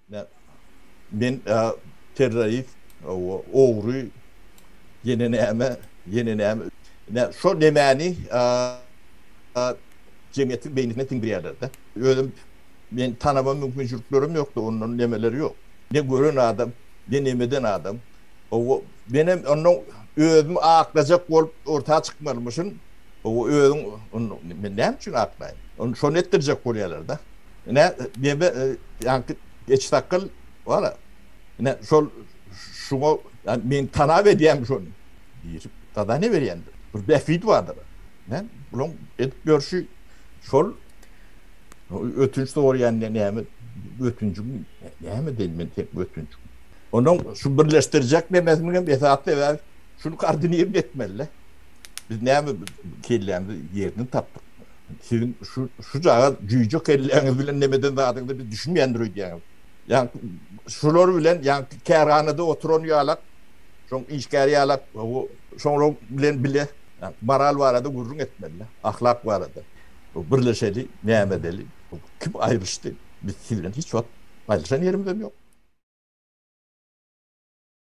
Men terrorist, ogry, ýene näme, ýene näme. Ine, şo nemäni jemgyýetiň beýnisine siňdirýärler-de. Özüm men tanama mümkinçiliklerim ýokdy, ondan nemeleri ýok. Ne gören adam, ne nemeden adam. Hawa, menem ondan özümi aklajak bolup orta çykmalymyşyn. Hawa, özüň onda men näme üçin aklaýyn? Ony şony etdirjek bolýarlar-da. Ine, neme, ýaňky geçsakgal bar-a. Ine, şol şuňa men talap edýän şony diýip, zadaniýe berýändir. Bir bähbidi bardyr. Ine, bulaň edip ýörşi şol ötünç soraýan näme, ötünjiň näme diýen men seň ötünjiň. Onuň şu birleşdirjek nemesiniň hem esasy sebäbi şuny koordinirli etmeli-de. Biz näme kellämizi ýerinden tapdyk. Siziň şu şujagaz jüýje kelläňiz bilen nemeden zadyňyza biz düşünmeýändir öýdýäňiz. Ýaňky şular bilen ýaňky kärhanada oturan ýalak, şoň işgäri ýalak, şoňlar bilen bile moral barada gürrüň etmeli, ahlak barada. Birleşeli, näme edeli? Kim aýrylyşdy? Biz siz bilen hiç wagt aýrylyşan ýerimizem ýok.